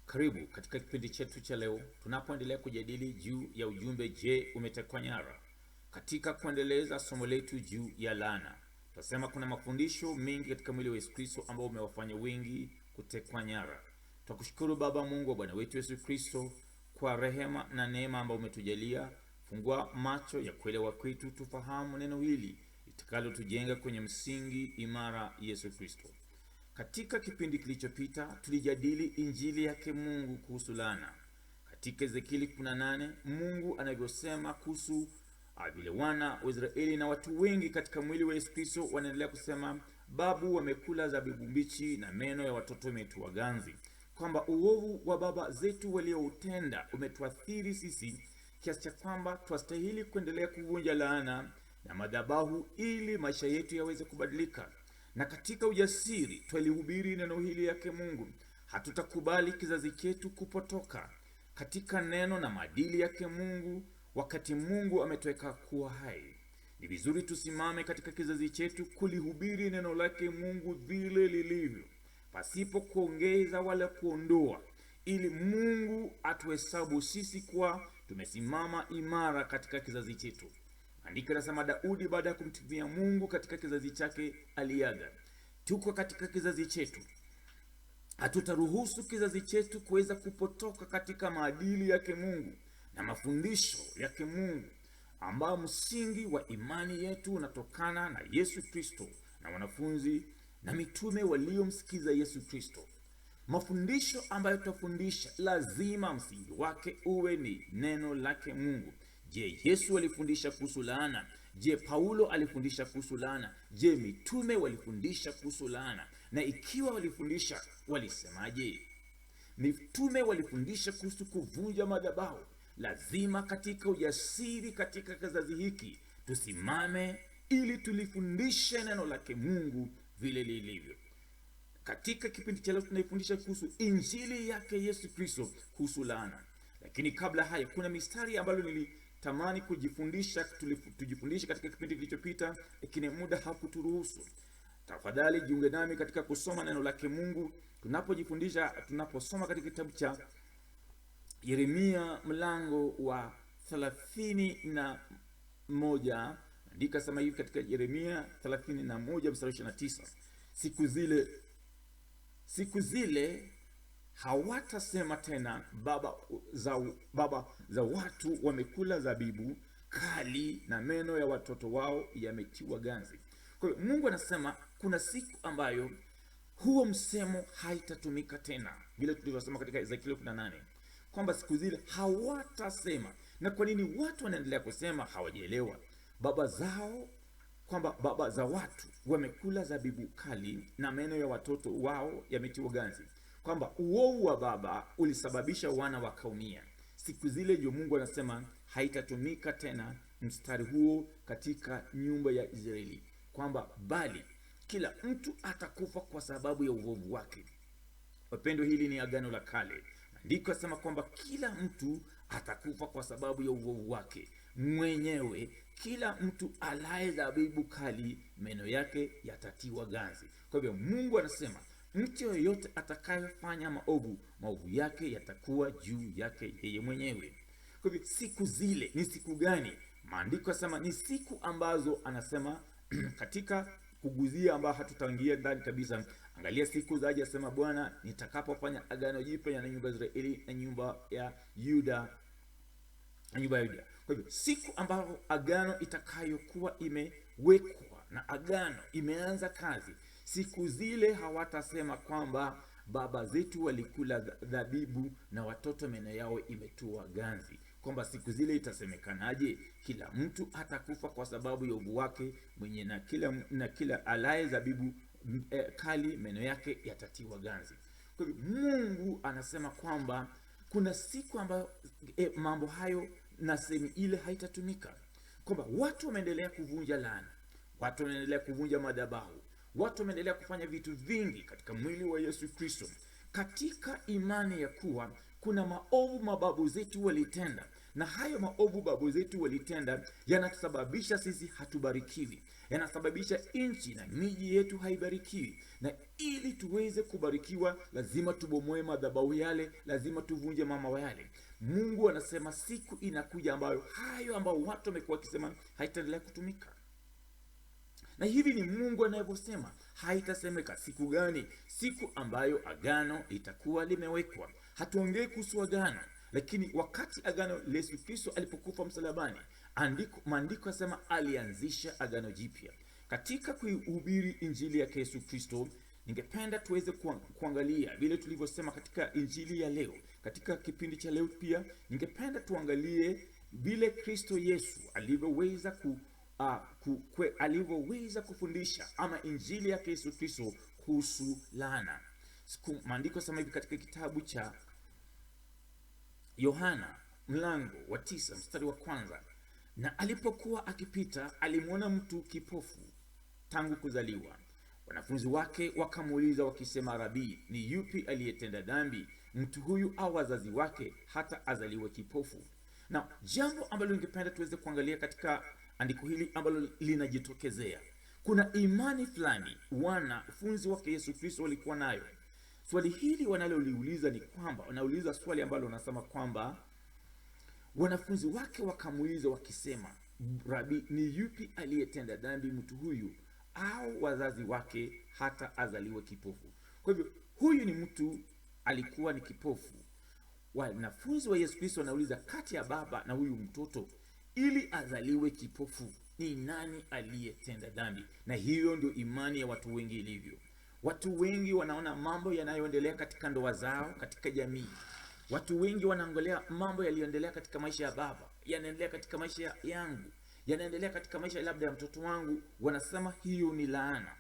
Karibu katika kipindi chetu cha leo tunapoendelea kujadili juu ya ujumbe, je, umetekwa nyara? Katika kuendeleza somo letu juu ya laana, tunasema kuna mafundisho mengi katika mwili wa Yesu Kristo ambao umewafanya wengi kutekwa nyara. Twakushukuru Baba Mungu wa Bwana wetu Yesu Kristo kwa rehema na neema ambayo umetujalia. Fungua macho ya kuelewa kwetu, tufahamu neno hili litakalotujenga kwenye msingi imara, Yesu Kristo. Katika kipindi kilichopita tulijadili injili yake Mungu kuhusu laana. Katika Ezekieli 18 Mungu anavyosema kuhusu vile wana wa Israeli na watu wengi katika mwili wa Yesu Kristo wanaendelea kusema, babu wamekula zabibu mbichi na meno ya watoto imetua ganzi, kwamba uovu wa baba zetu walioutenda umetuathiri sisi kiasi cha kwamba twastahili kuendelea kuvunja laana na madhabahu ili maisha yetu yaweze kubadilika. Na katika ujasiri twalihubiri neno hili yake Mungu. Hatutakubali kizazi chetu kupotoka katika neno na maadili yake Mungu, wakati Mungu ametuweka kuwa hai. Ni vizuri tusimame katika kizazi chetu kulihubiri neno lake Mungu vile lilivyo, pasipo kuongeza wala kuondoa, ili Mungu atuhesabu sisi kuwa tumesimama imara katika kizazi chetu. Andiko linasema Daudi baada ya kumtumia Mungu katika kizazi chake aliaga. Tuko katika kizazi chetu, hatutaruhusu kizazi chetu kuweza kupotoka katika maadili yake Mungu na mafundisho yake Mungu, ambayo msingi wa imani yetu unatokana na Yesu Kristo na wanafunzi na mitume waliomsikiza Yesu Kristo. Mafundisho ambayo tutafundisha lazima msingi wake uwe ni neno lake Mungu. Je, Yesu alifundisha kuhusu laana? Je, Paulo alifundisha kuhusu laana? Je, mitume walifundisha kuhusu laana? Na ikiwa walifundisha, walisemaje? Mitume walifundisha kuhusu kuvunja madhabahu. Lazima katika ujasiri, katika kizazi hiki tusimame ili tulifundishe neno lake Mungu vile lilivyo. Katika kipindi cha leo tunaifundisha kuhusu injili yake Yesu Kristo kuhusu laana. Lakini kabla hayo, kuna mistari ambalo nilitamani kujifundisha tujifundishe katika kipindi kilichopita, lakini muda hakuturuhusu. Tafadhali jiunge nami katika kusoma neno lake Mungu tunapojifundisha, tunaposoma katika kitabu cha Yeremia mlango wa 31. Andika sema hivi katika Yeremia 31 mstari 29, siku zile hawatasema tena baba za watu wamekula zabibu kali na meno ya watoto wao yametiwa ganzi. Kwa hiyo Mungu anasema kuna siku ambayo huo msemo haitatumika tena, vile tulivyosema katika Ezekieli 18 kwamba siku zile hawatasema. Na kwa nini watu wanaendelea kusema? Hawajaelewa baba zao, kwamba baba za watu wamekula zabibu kali na meno ya watoto wao yametiwa ganzi, kwamba uovu wa baba ulisababisha wana wakaumia. Siku zile ndio Mungu anasema haitatumika tena mstari huo katika nyumba ya Israeli, kwamba bali kila mtu atakufa kwa sababu ya uovu wake. Wapendwa, hili ni agano la kale. Maandiko yasema kwamba kila mtu atakufa kwa sababu ya uovu wake mwenyewe. Kila mtu alaye zabibu kali meno yake yatatiwa ganzi. Kwa hivyo Mungu anasema mtu yoyote atakayefanya maovu, maovu yake yatakuwa juu yake yeye mwenyewe. Kwa hivyo siku zile ni siku gani? Maandiko yasema ni siku ambazo anasema katika kuguzia ambayo hatutaingia ndani kabisa. Angalia siku zaje, asema Bwana, nitakapofanya agano jipya na nyumba ya Israeli na nyumba ya Yuda, na nyumba ya Yuda. Kwa hivyo siku ambayo agano itakayokuwa imewekwa na agano imeanza kazi, siku zile hawatasema kwamba baba zetu walikula dhabibu na watoto meno yao imetua ganzi. Kwamba siku zile itasemekanaje? Kila mtu atakufa kwa sababu ya uovu wake mwenye, na kila alaye zabibu kali meno yake yatatiwa ganzi. Kwa hivyo Mungu anasema kwamba kuna siku ambayo mambo hayo na sehemu ile haitatumika, kwamba watu wameendelea kuvunja laana, watu wameendelea kuvunja madhabahu, watu wameendelea kufanya vitu vingi katika mwili wa Yesu Kristo, katika imani ya kuwa kuna maovu mababu zetu walitenda, Na hayo maovu babu zetu walitenda yanasababisha sisi hatubarikiwi, yanasababisha nchi na miji yetu haibarikiwi. Na ili tuweze kubarikiwa, lazima tubomoe madhabahu yale, lazima tuvunje mama yale. Mungu anasema siku inakuja ambayo hayo ambayo watu wamekuwa wakisema haitaendelea kutumika. Na hivi ni Mungu anavyosema, haitasemeka. Siku gani? Siku ambayo agano litakuwa limewekwa. Hatuongei kuhusu agano, lakini wakati agano Yesu Kristo alipokufa msalabani, maandiko yasema alianzisha agano jipya. Katika kuihubiri injili ya Yesu Kristo, ningependa tuweze kuangalia vile tulivyosema katika injili ya leo. Katika kipindi cha leo pia ningependa tuangalie vile Kristo Yesu alivyoweza alivyoweza kufundisha ama injili ya Yesu Kristo kuhusu laana. Maandiko yasema hivi katika kitabu cha Yohana mlango wa 9 mstari wa 1, na alipokuwa akipita alimwona mtu kipofu tangu kuzaliwa. Wanafunzi wake wakamuuliza wakisema, Rabi, ni yupi aliyetenda dhambi, mtu huyu au wazazi wake, hata azaliwe kipofu? Na jambo ambalo ningependa tuweze kuangalia katika andiko hili ambalo linajitokezea, kuna imani fulani wanafunzi wake Yesu Kristo walikuwa nayo. Swali hili wanaloliuliza ni kwamba, wanauliza swali ambalo wanasema kwamba wanafunzi wake wakamuuliza wakisema, Rabi, ni yupi aliyetenda dhambi, mtu huyu au wazazi wake, hata azaliwe kipofu? Kwa hivyo huyu ni mtu alikuwa ni kipofu. Wanafunzi wa Yesu Kristo wanauliza, kati ya baba na huyu mtoto, ili azaliwe kipofu, ni nani aliyetenda dhambi? Na hiyo ndio imani ya watu wengi ilivyo. Watu wengi wanaona mambo yanayoendelea katika ndoa zao, katika jamii. Watu wengi wanaangalia mambo yaliyoendelea katika maisha ya baba, yanaendelea katika maisha yangu, yanaendelea katika maisha labda ya mtoto wangu, wanasema hiyo ni laana.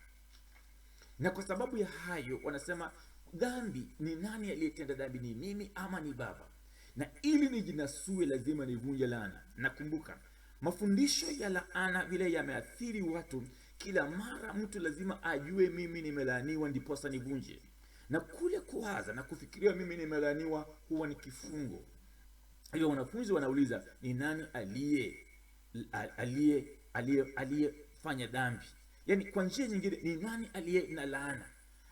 Na kwa sababu ya hayo wanasema dhambi, ni nani aliyetenda dhambi, ni mimi ama ni baba? Na ili nijinasue lazima nivunje laana. Nakumbuka mafundisho ya laana vile yameathiri watu. Kila mara mtu lazima ajue mimi nimelaaniwa ndiposa nivunje. Na kule kuwaza na kufikiria mimi nimelaaniwa huwa ni kifungo. Hivyo wanafunzi wanauliza, ni nani aliyefanya dhambi? Yaani kwa njia nyingine, ni nani aliye na laana,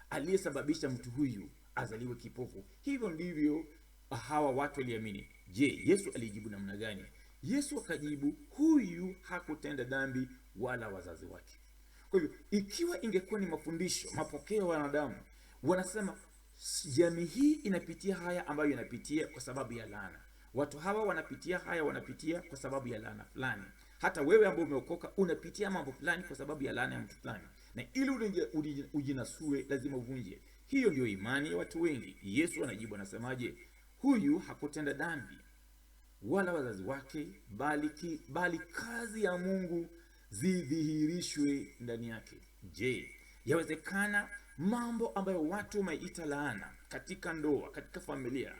aliyesababisha mtu huyu azaliwe kipofu? Hivyo ndivyo hawa watu waliamini. Je, Yesu alijibu namna gani? Yesu akajibu, huyu hakutenda dhambi wala wazazi wake. Kwa hivyo ikiwa ingekuwa ni mafundisho, mapokeo ya wanadamu, wanasema jamii hii inapitia haya ambayo inapitia kwa sababu ya laana. Watu hawa wanapitia haya, wanapitia kwa sababu ya laana fulani. Hata wewe ambaye umeokoka unapitia mambo fulani kwa sababu ya laana ya mtu fulani. Na ili ujinasue lazima uvunje. Hiyo ndio imani ya watu wengi. Yesu anajibu, anasemaje? Huyu hakutenda dhambi wala wazazi wake, bali kazi ya Mungu zidhihirishwe ndani yake. Je, yawezekana mambo ambayo watu wameita laana katika ndoa, katika familia,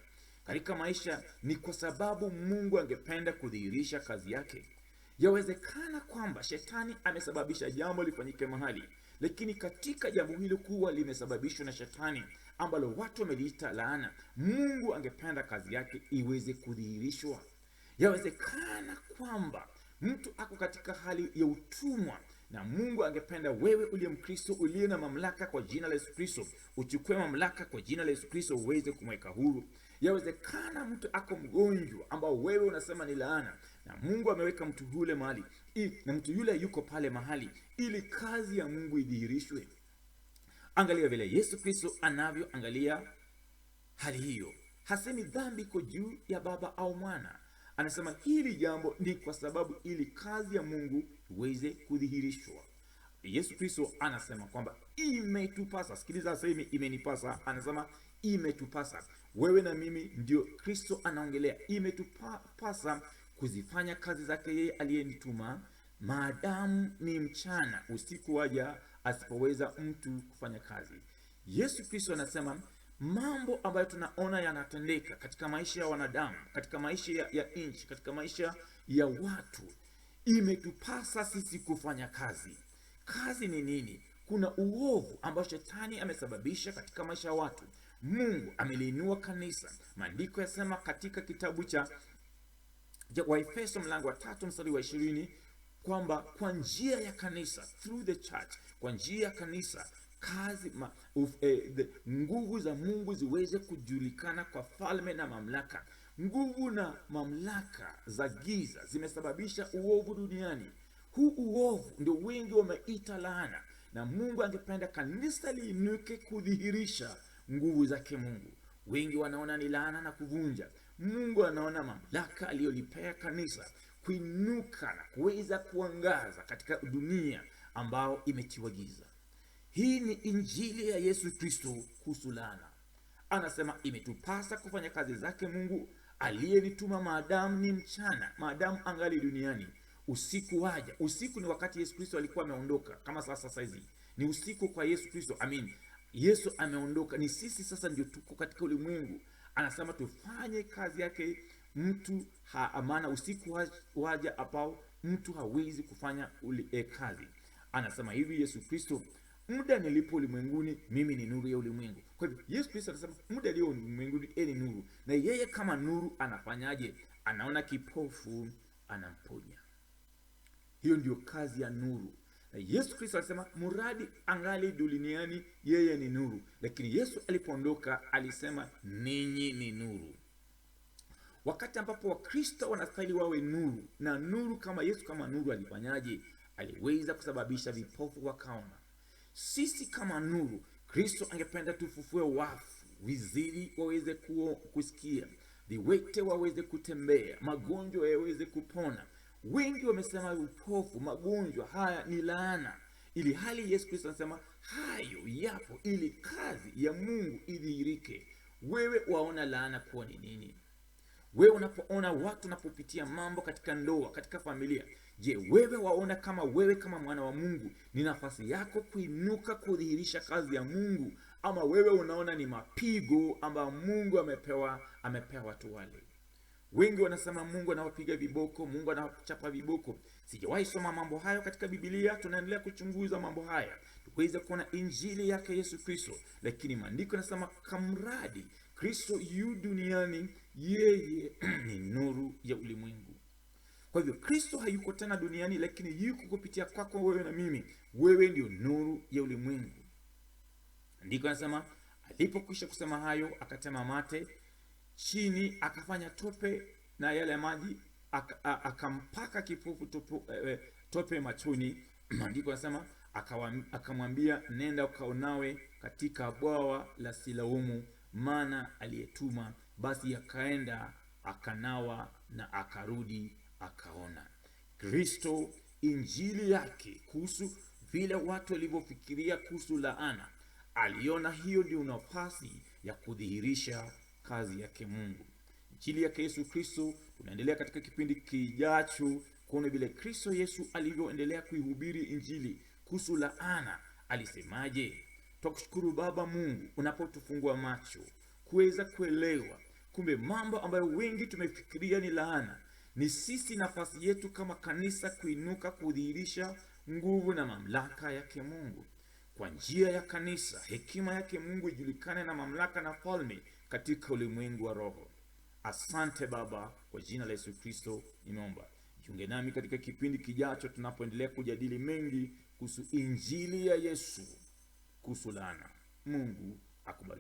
katika maisha, ni kwa sababu Mungu angependa kudhihirisha kazi yake? Yawezekana kwamba shetani amesababisha jambo lifanyike mahali, lakini katika jambo hilo kuwa limesababishwa na shetani ambalo watu wameliita laana, Mungu angependa kazi yake iweze kudhihirishwa. Yawezekana kwamba mtu ako katika hali ya utumwa, na Mungu angependa wewe uliye Mkristo, uliye na mamlaka kwa jina la Yesu Kristo, uchukue mamlaka kwa jina la Yesu Kristo uweze kumweka huru. Yawezekana mtu ako mgonjwa ambao wewe unasema ni laana, na Mungu ameweka mtu yule mahali, na mtu yule yuko pale mahali ili kazi ya Mungu idhihirishwe. Angalia vile Yesu Kristo anavyoangalia hali hiyo. Hasemi dhambi iko juu ya baba au mwana. Anasema hili jambo ni kwa sababu ili kazi ya Mungu iweze kudhihirishwa. Yesu Kristo anasema kwamba imetupasa. Sikiliza, hasemi imenipasa, anasema imetupasa. Wewe na mimi ndio Kristo anaongelea. Imetupasa kuzifanya kazi zake yeye aliyenituma, maadamu ni mchana, usiku waja asipoweza mtu kufanya kazi. Yesu Kristo anasema mambo ambayo tunaona yanatendeka katika maisha ya wanadamu, katika maisha ya nchi, katika maisha ya watu, imetupasa sisi kufanya kazi. Kazi ni nini? Kuna uovu ambao shetani amesababisha katika maisha ya watu. Mungu ameliinua kanisa. Maandiko yasema katika kitabu cha Waefeso mlango wa 3 mstari wa 20 kwamba kwa njia ya kanisa, through the church, kwa njia ya kanisa kazi nguvu za Mungu ziweze kujulikana kwa falme na mamlaka. Nguvu na mamlaka za giza zimesababisha uovu duniani. Huu uovu ndio wengi wameita laana, na Mungu angependa kanisa liinuke kudhihirisha nguvu zake Mungu. Wengi wanaona ni laana na kuvunja. Mungu anaona mamlaka aliyolipea kanisa kuinuka na kuweza kuangaza katika dunia ambao imetiwa giza. Hii ni injili ya Yesu Kristo kuhusu laana. Anasema imetupasa kufanya kazi zake Mungu aliyenituma maadamu ni mchana, maadamu angali duniani. Usiku waja. Usiku ni wakati Yesu Kristo alikuwa ameondoka, kama sasa saizi ni usiku kwa Yesu Kristo. Amin. Yesu ameondoka, ni sisi sasa ndio tuko katika ulimwengu. Anasema tufanye kazi yake mtu maana usiku waja apao mtu hawezi kufanya kazi. Anasema hivi Yesu Kristo, muda nilipo ulimwenguni mimi ni nuru ya ulimwengu. Kwa hivyo Yesu Kristo anasema muda alio ulimwenguni yeye ni nuru, na yeye kama nuru anafanyaje? Anaona kipofu anamponya. Hiyo ndio kazi ya nuru. Na Yesu Kristo alisema muradi angali duniani yeye ni nuru, lakini Yesu alipoondoka alisema ninyi ni nuru. Wakati ambapo Wakristo wanastahili wawe nuru, na nuru kama Yesu kama nuru alifanyaje? Aliweza kusababisha vipofu wakaona. Sisi kama nuru, Kristo angependa tufufue wafu, viziwi waweze kusikia, viwete waweze kutembea, magonjwa yaweze kupona. Wengi wamesema upofu, magonjwa haya ni laana, ili hali Yesu Kristo anasema hayo yapo ili kazi ya Mungu idhihirike. Wewe waona laana kuwa ni nini? Wewe unapoona watu wanapopitia mambo katika ndoa, katika familia, je, wewe waona kama wewe kama mwana wa Mungu ni nafasi yako kuinuka kudhihirisha kazi ya Mungu, ama wewe unaona ni mapigo ambayo Mungu amepewa watu wale? Wengi wanasema Mungu anawapiga viboko, Mungu anawachapa viboko. Sijawahi soma mambo hayo katika Biblia. Tunaendelea kuchunguza mambo haya tuweze kuona injili yake Yesu Kristo, lakini maandiko yanasema kamradi Kristo yu duniani, yeye ni nuru ya ulimwengu. Kwa hivyo Kristo hayuko tena duniani, lakini yuko kupitia kwako wewe na mimi. Wewe ndio nuru ya ulimwengu. Andiko yanasema alipokwisha kusema hayo, akatema mate chini, akafanya tope na yale maji, akampaka kipofu tope machoni. Maandiko yanasema akamwambia, nenda ukaonawe katika bwawa la Siloamu, maana aliyetuma. Basi akaenda akanawa na akarudi akaona. Kristo, injili yake kuhusu vile watu walivyofikiria kuhusu laana, aliona hiyo ndio nafasi ya kudhihirisha kazi yake Mungu. Injili yake Yesu Kristo, tunaendelea katika kipindi kijacho kuona vile Kristo Yesu alivyoendelea kuihubiri injili kuhusu laana. Alisemaje? Twakushukuru Baba Mungu unapotufungua macho kuweza kuelewa kumbe mambo ambayo wengi tumefikiria ni laana, ni sisi nafasi yetu kama kanisa kuinuka kudhihirisha nguvu na mamlaka yake Mungu. Kwa njia ya kanisa, hekima yake Mungu ijulikane na mamlaka na falme katika ulimwengu wa roho. Asante Baba, kwa jina la Yesu Kristo nimeomba. Jiunge nami katika kipindi kijacho tunapoendelea kujadili mengi kuhusu injili ya Yesu, kuhusu laana. Mungu akubariki.